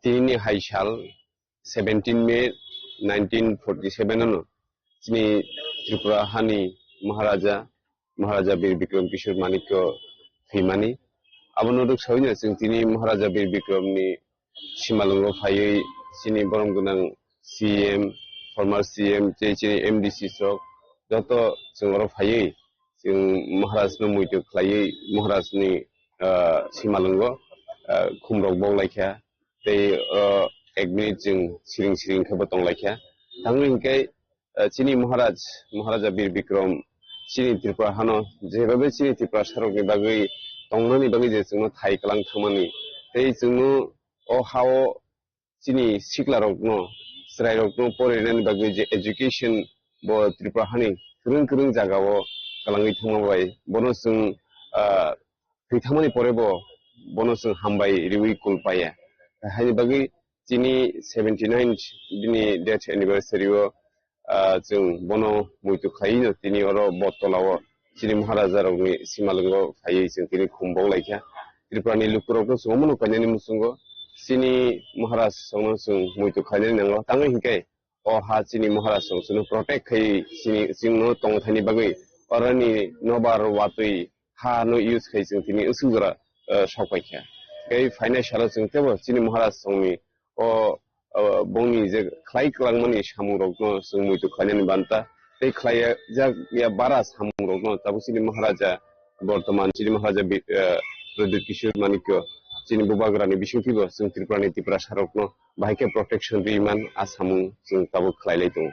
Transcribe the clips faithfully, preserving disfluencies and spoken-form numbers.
Tini hai sal seventeen May nineteen forty seven ano chini Tripura hani Maharaja, Maharaja Bir Bikram Kishore Manikya thwimani. Abono rwksawi no chwng tini Maharaja Bir Bikram ni simalwngo phaiwi chini borom gwnang C M, former C M, tei chini M D C rok joto chwng oro phaiwi chwng Maharaj no muitu khlaiwi Maharaj ni, ah, simalwngo, ah, khumrok bok laikha. Tei, ah, ek minute chwng siring siring khe bo tong laikha. Tangwi hinkhe, ah, chini Maharaj, Maharaja Bir Bikram chini Tripura hano jebhabe chini Tiprasa rokni bagwi tongnani bagwi je chwngno thai kwlang thangmani tei chwngno o hao chini siklarokno, chwrairokno porinani bagwi je education bo Tripura hani kwrwng kwrwng jagao kwlangwi thangma bai bono chwng, ah, thwi thangmani pore bo bono chwng hambai riwi kul paiya. Haini bagwi chini seventy nine bini death anniversary o, ah, chwng bono muitu khlaiwi no tini oro Bottola o chini Maharaja rokni simalwngo phaiwi chwng tini khum bok laikha. Tripura ni lukurokno chwng omono kainani muchungo chini Maharaj rokno chwng muitu khlainani nango. Tangwi hinkhe o ha chini Maharaj rok chwngno protect khai chini chwngno tongthani bagwi oroni nobar watwi ha no use khai chwng tini usuk jora, eh, sok paikha. Tei phainai salo chwng tebo chini Maharaj rokni o, o, bongni je khlai kwlangmani samungrokno chwng muitu khlainani banta, tei khlai jak ya bara samungrokno tabuk chini Maharaja, bortoman chini Maharaja Bi-, eh, Pradyut Kishore Manikya chini bubagrani bisingtwibo chwng Tripurani Tiprasarokno bahai khe protection riman a samung chwng tabuk khlailai tongo.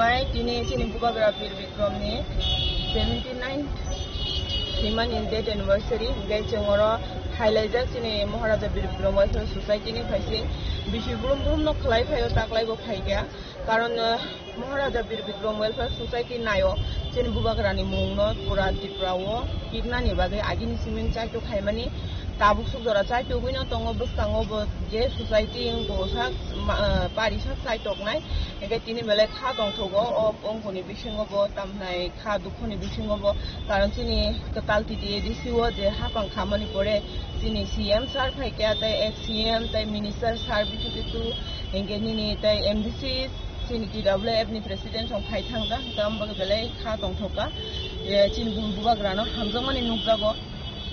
Bai tini chini bubagra Bir Bikram ni seventy nine thwimani death anniversary, hingke chwng oro hailaijak chini Maharaja Bir Bikram Welfare Society ni phaising bisi brum brum no khlai phaio, taklai bo phaikha. Karon, eh, Maharaja Bir Bikram Welfare Society naio chini bubagrani mungno pura Tripura o kipnani bagwi agini simin chaitok khaimani, tabuk suk jora chaitogwi no tongo. Bwskango bo je society wngkha sak ma-, eh, parisak chaitoknai, hingke tini belai kha tongthogo o wngkhoni bisingo bo tamnai kha dukhoni bisingo bo, karon chini kwtal T T A D C o je hapang khamani pore chini C M sir phaikha, tei ex C M tei minister sir bisu bisu, hingke nini tei M D C, chini T W F ni president rok phai thangkha, hingke amo bagwi belai kha tongthokha. E, chini bu-, bubagrano hamjakmani nukjago.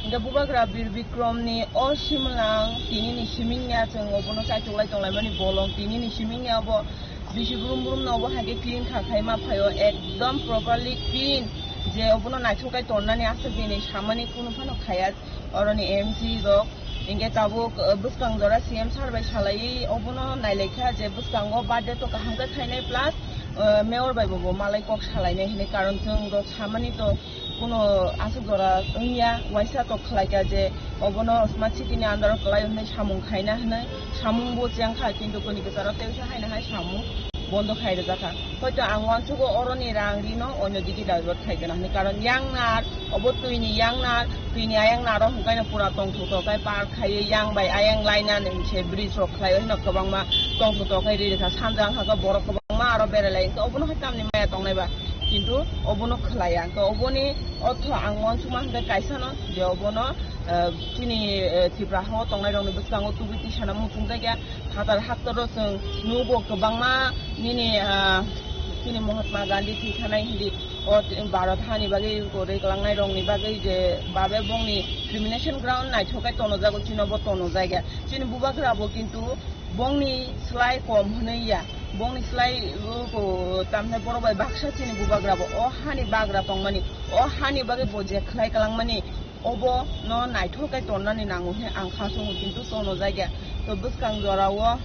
Hingke bubagra Bir Bikram ni o simwlang tini ni siming ya, chwng obono chaitok lai tonglaimani bolong tini ni siming ya, obo bisi brum brum no obo hai khe clean kha khai ma phaio, ekdom properly clean, je obono naithok kai tonnani aswk bini samani kunu phano khaya. Oroni M C rok, hingke tabuk, eh, bwskang jora C M sir bai salaiwi obono nailaikha je bwskango birthday to kaham khe khainai plus, eh, mayor bai bo, bo malai kok salainai hinui, karon chwng rok samani to kuno aswk jora wngya, waisa to khlaikha je obono smart city ni under o kwlai hinui samung khaina hinui, samung bo chengkha, kintu koni kwcharo teisa haino hai samung bondo khai rijak kha. Hoito ang uansukgo oroni rang rino onyo digi divert khai gana hinui, karon yang nar, obo twi ni yang nar, twi ni ayang naro hwnkhai no pura tongthok thok khai park khai yang bai ayang laina ni se bridge rok khlai hino kwbangma tongthok thok khai ri rikha, sanja wngkha khe borok kwbangma aro berai lai, hwnkhe obono hai tamni maya tongnai ba, kintu obono khlai ya, hwnkhe oboni ortho ang uansukma hwnkhe kaisa no je obono, eh, chini, eh, Tripura ha o tongnai rok ni bwskango tubui tisa no muchung jak ya. Phatar haktoro chwng nugo kwbangma nini, ah, chini Mahatma Gandhi thwi thanai hindi o Bharat hani bagwi kwrwi kwlangnai rokni bagwi je babe bongni cremation ground naithok khe tono jago, chini bo tono jaiga. Chini bubagra bo kintu bongni slai kom hwnwi ya. Bongni slai, o, o, tamhinai borok bai baksa chini bubagra bo o hani bagra tongmani, o hani bagwi bo je khlai kalangmani, obo no naithok khe tonnani nango hwnwi ang kha songo, kintu tono jagya. To bwskang jorao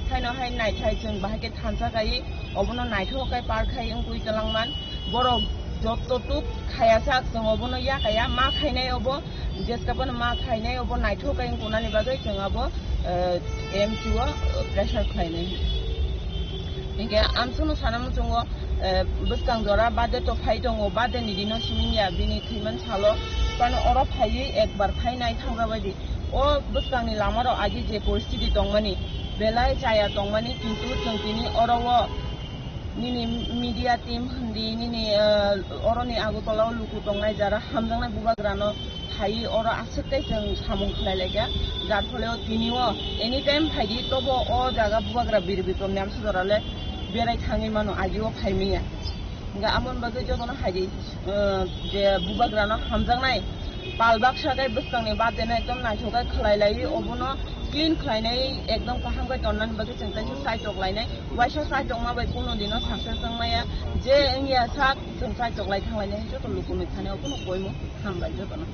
haino hai naithai chwng bahai khe thansa kai, obono naithok khe par khai wngwi talangman. Borok jotto tuk khaya sak chwng obono ya kaya, ma khainai obo, jeska bono ma khainai obo naithok khe wngkunani bagwi chwng abo, eh, M C o, eh, pressure khlainai. Hinkhe amsono sana muchungo, eh, bwskang jora birthday to phai tongo, birthday ni dino simi ya bini thwiman salo, pano oro phaiwi ekbar phainai thangjabai di. O bwskangni lamarok agi je poristiti tongmani, belai chaya tongmani, kintu chwng tini oro o nini media team hindi, nini, eh, oroni Agartala o luku tongnai jara hamjaknai bubagrano phaiwi oro aswk tei chwng samung khlai laikha, jar phole o tini o anytime phaidi tobo o jaga bubagra Bir Bikram ni amsa jora le berai thangwi mano, agi o phai manya. Hingkhe amoni bagwi jotono haidi, eh, je bubagrano hamjaknai pal baksa khe bwskangni birthday no ekdom naithok khe khlai laiwi, obono clean khlainai, ekdom kaham khe tonnani bagwi chwng kaisa saitok lainai. Waisa saitok ma bai kuno dino success wng maya, je wngya sak chwng saitok lai thang lainai, joto luku nui thani obono koimo hambai jotono.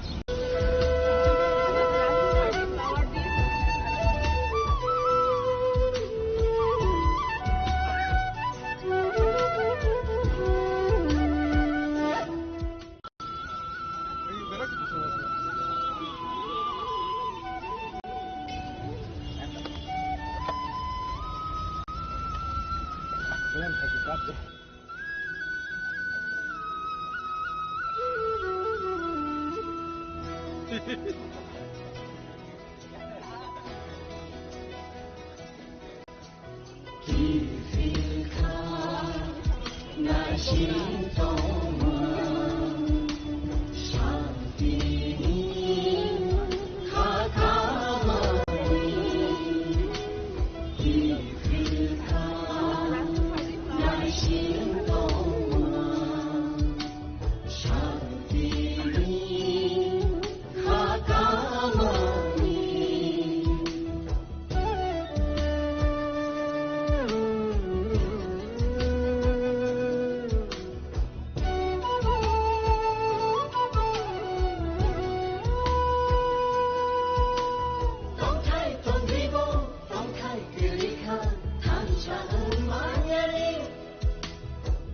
Tongthai tongribo, tongthai kwrwi kha, thansa wng manyani.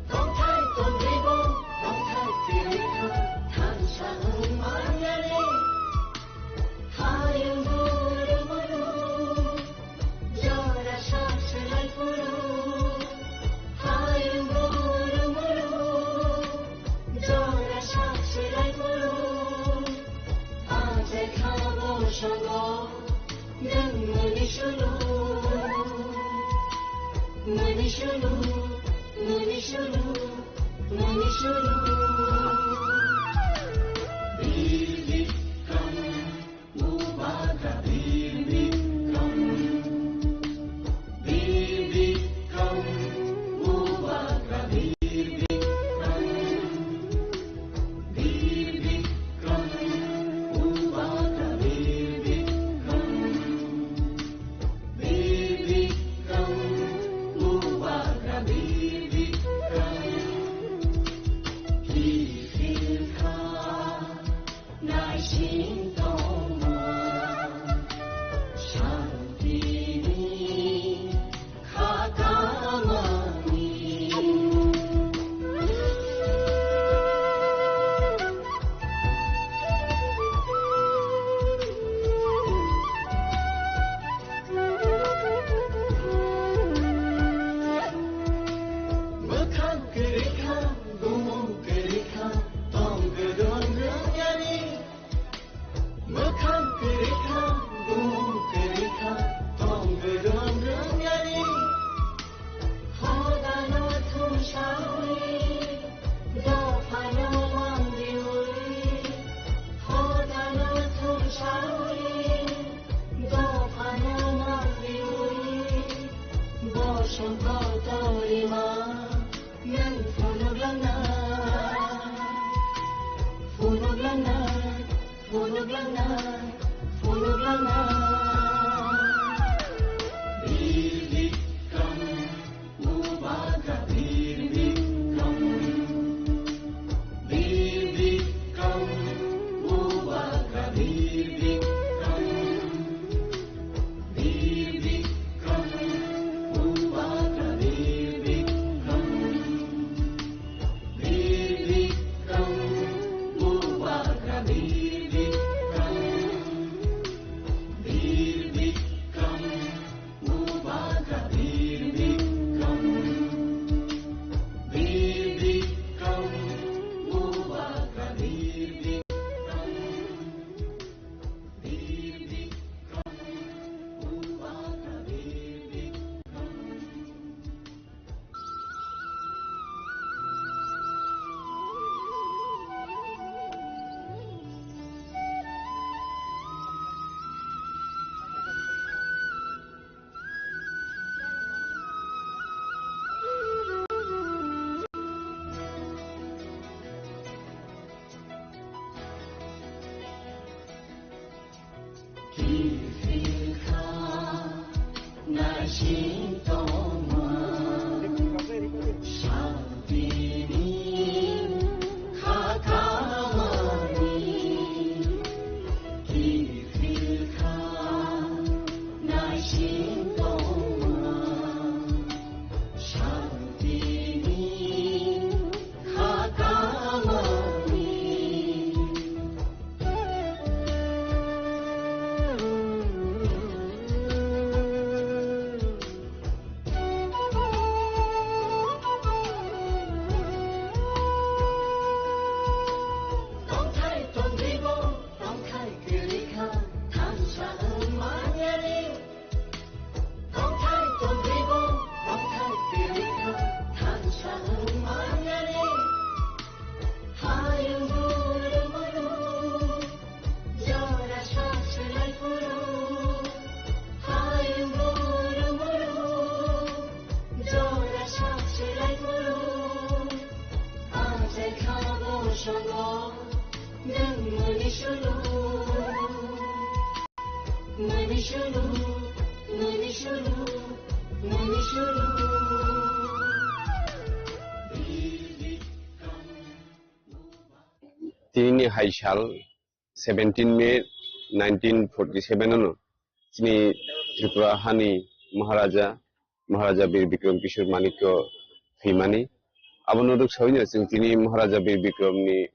Tongthai tongribo, tongthai kwrwi kha, thansa wng manyani. Hayung buru buru, jora sak swlai phuru. Hayung buru buru, jora sak swlai phuru. Achai kha bo songo. Nwng mani sunu, mani sunu, mani sunu, mani sunu. Bibikam, Mubaka Bibikam, Bibikam, Mubaka Bibikam. Mwkhang kwrwi kha, bumung kwrwi kha, tong kwrwng rwngyani. Mwkhang kwrwi kha, bumung kwrwi kha, tong kwrwng rwngyani. Hodano thumsawi, dophano mandiwi. Hodano thumsawi, dophano mandiwi. Bosong kotorima, nwng phunuklangnai, phunuklangnai. Phunuklangnai, phunuklangnai. Bibikam, Tini hai sal seventeen May nineteen forty seven ano chini Tripura hani Maharaja, Maharaja Bir Bikram Kishore Manikya thwimani. Abono rwksawi no chwng tini Maharaja Bir Bikram ni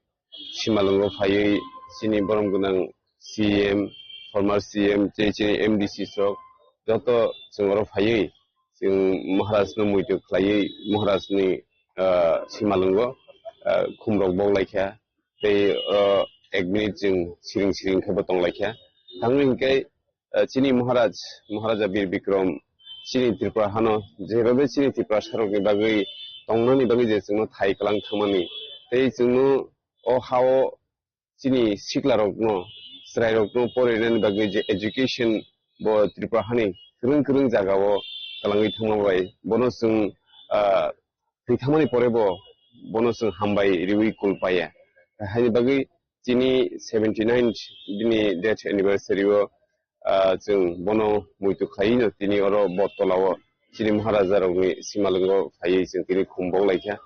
simalwngo phaiwi chini borom gwnang C M, former C M, tei chini M D C sok joto chwng oro phaiwi chwng Maharaj no muitu khlaiwi Maharaj ni, ah, simalwngo, ah, khumrok bok laikha. Tei, ah, ek minute chwng siring siring khe bo tong laikha. Tamo hinkhe, ah, chini Maharaj, Maharaja Bir Bikram, chini Tripura hano, jeba bai chini Tiprasa rokni bagwi tongnani bagwi je chwngno thai kwlang thangmani, tei chwngno o hao chini sikla rokno, chwrai rokno porinani bagwi je education bo Tripura hani kwrwng kwrwng jagao kwlangwi thangma bai, bono chwng, ah, thwi thangmani pore bo bono chwng hambai riwi kul paiya. Haini bagwi chini seventy nine bini death anniversary o, ah, chwng bono muitu khlaiwi no tini oro Bottola o chini Maharaja rokni simalwngo phaiwi chwng tini khum bok laikha.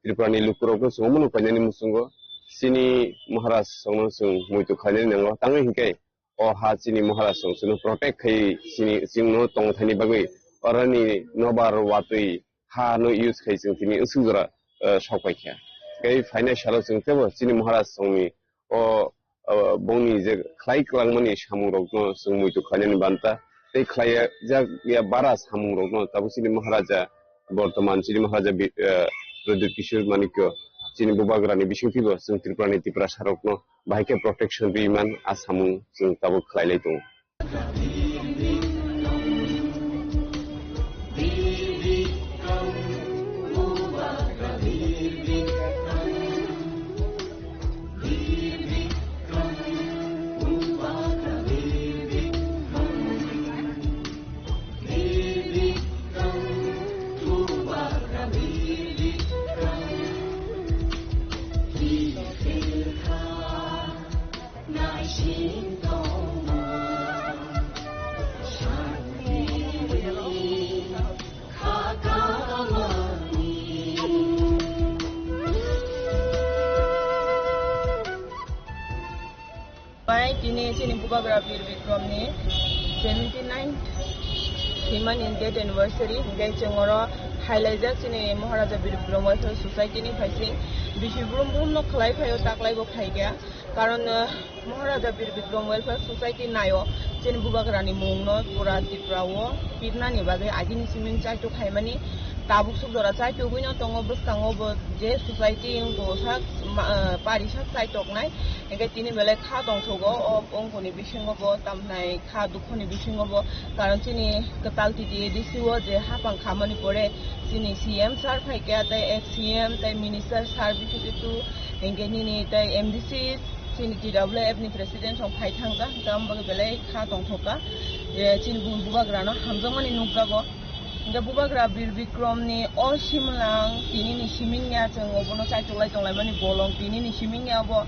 Tripura ni lukurokno chwng omono painani muchungo chini Maharaj rokno chwng muitu khlainani nango. Tamo hinkhe o ha chini Maharaj rok chwngno protect khai chini chwngno tongthani bagwi oroni nobar watwi ha no use khai chwng tini aswk jora, eh, sok paikha. Tei phainai salo chwng tebo chini Maharaj rokni o, o bongni je khlai kwlangmani samung rokno chwng muitu khlainani banta tei khlai jak ya bara samung rokno tabuk chini Maharaja bortoman chini Maharaja bi-, eh, Pradyut Kishore Manikya chini bubagrani bisingtwibo chwng Tripurani Tiprasa rokno bahai khe protection rwi man a samung chwng tabuk khlai lai tongo. Bai tini chini bubagra Bir Bikram ni seventy nine thwimani death anniversary, hingke chwng oro hailaijak chini Maharaja Bir Bikram Welfare Society ni phaising bisi brum brum no khlai phaio, taklai bo phaikha. Karon, eh, Maharaja Bir Bikram Welfare Society naio chini bubagrani mungno pura Tripura o pirnani bagwi agini simin chaitok khaimani. Tabuk suk jora chaitogwino tongo, bwskango bo je society wngkha sak ma-, eh, parisak chaitoknai. Hingke tini belai kha tongthogo o wngkoni bisingo bo tamnai kha dukhoni bisingo bo. Karon chini kwtal T T A D C o je hapang khamani pore chini C M sir phaikha tei ex C M tei minister sir bisi kitu hingke nini tei M D C chini T W F ni president rok phai thangkha, hingke amo bagwi belai kha tongthokha. Je chini bu-, bubagrano hamjakmani nukjago. Hingke bubagra Bir Bikram ni o simlang tini ni siming ya chwng obono chaitok lai tonglaimani bolong tini ni siming ya bo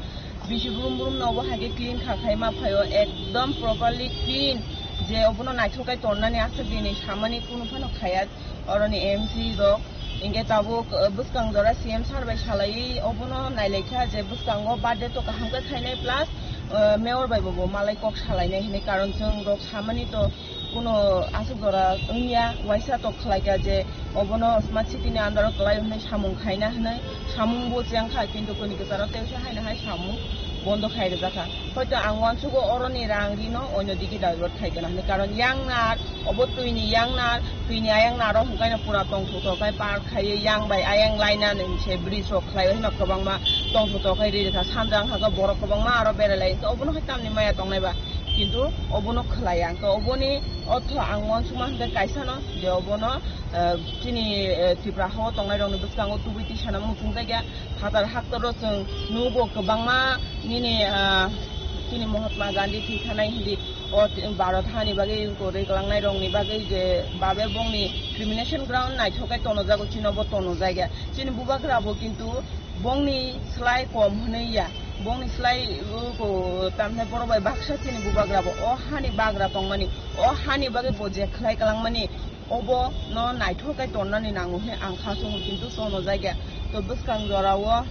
Bisi brum brum no obo hai khe clean kha khai ma phaio, ekdom properly clean, je obono naithok khe tonnani aswk dini samani kunu phano khaya oroni M C rok. Hinkhe tabuk, uh, bwskang jora C M sir bai salaiwi obono nailaikha je bwskango birthday to kaham khe khainai plus, uh, mayor bai bo malai kok salainai hinwi, karon chwng rok samani to kuno aswk jora wngya, waisa tok khlaikha je obono smart city ni under o kwlai hwnwi samung khaina hwnwi, samung bo chengkha, kintu kuni kwcharo teisa haino hai samung bondo khai rwjakha. Hoito ang uansugo oroni rang rino oino digi divert khai gana hwnwi, karon yang nar obo twi ni yang nar, twi ni ayang naro hwnkhai no pura tongthotok khai park khaiwi yang bai ayang laina nung se bridge rok khlaiwi hwnwi kwbangma tongthotok khai ri rwkha, sanjang hakhe borok kwbangma aro berai lai, to obono hai tamni maya tongnai ba. Kintu obono khlai ang. To oboni ortho ang uansukma hwnkhe kaisano je obono, eh, chini, eh, Tripura hao tongnai rokni bwskango tubui tisa no muchung jakya. Phatar haktoro chwng nugo kwbangma nini, ah, chini Mahatma Gandhi thwi thanai hindi o Bharat hani bagwi kwrwi kwlangnai rokni bagwi je babe bongni cremation ground naithok khe tono jago, chini obo tono jakya. Chini bubagra bo kintu bongni slai kom hwnwi ya, bongni slai, uh, ko, tamni borok bai baksa chini bubagra bo o hani bagra tongmani, o hani bagwi bo je khlai kwlangmani, obo no naithok khe tonnani nango hwnwi ang kha chungo, kintu tono jakya. To bwskang jora o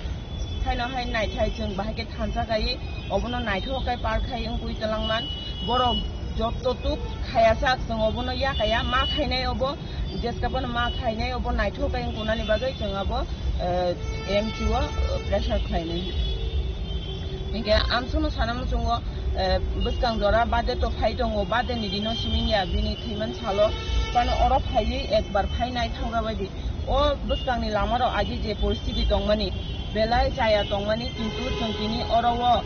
haino hai naithai chwng bahai khe thansa khai obono naithok khe par khai wngwi twlangman. Borok jotto tuk khaya sak chwng obono yakaya ma khainai obo, jeska bono ma khainai obo naithok khe wngkunani bagwi chwng abo, eh, M C o, eh, pressure khlainai. Hinkhe amsono sana muchungo, eh, bwskang jora birthday to phai tongo, birthday ni dino simi wngya bini thwiman salo, phano oro phaiwi ekbar phainai thangra baidi. O bwskangni lamarok agi je poristiti tongmani, belai chaya tongmani, kintu chwng tini oro o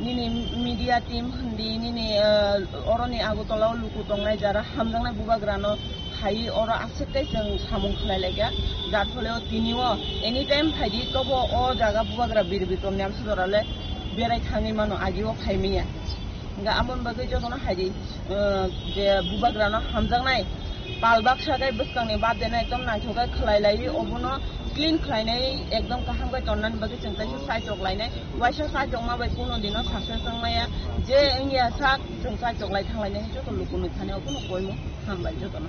nini media team hindi, nini, eh, oroni Agartala o luku tongnai jara hamjaknai bubagrano phaiwi oro aswk tei chwng samung khlai laikha. Jar phole o tini o anytime phaidi, tobo o jaga bubagra birbi tongni amsa jora le berai thangwi mano, agi o phaimanya. Hingkhe amoni bagwi jotono haidi, eh, je bubagrano hamjaknai pal baksa khe bwskangni birthday no ekdom naithok khe khlai laiwi, obono clean khlainai, ekdom kaham khe tonnani bagwi chwng kaisa saichok lainai. Waisa saichokma bai kuno dino success wngmaya, je wngya sak chwng saichok lai thanglainai, joto luku nukthani obono koimo hambai jotono.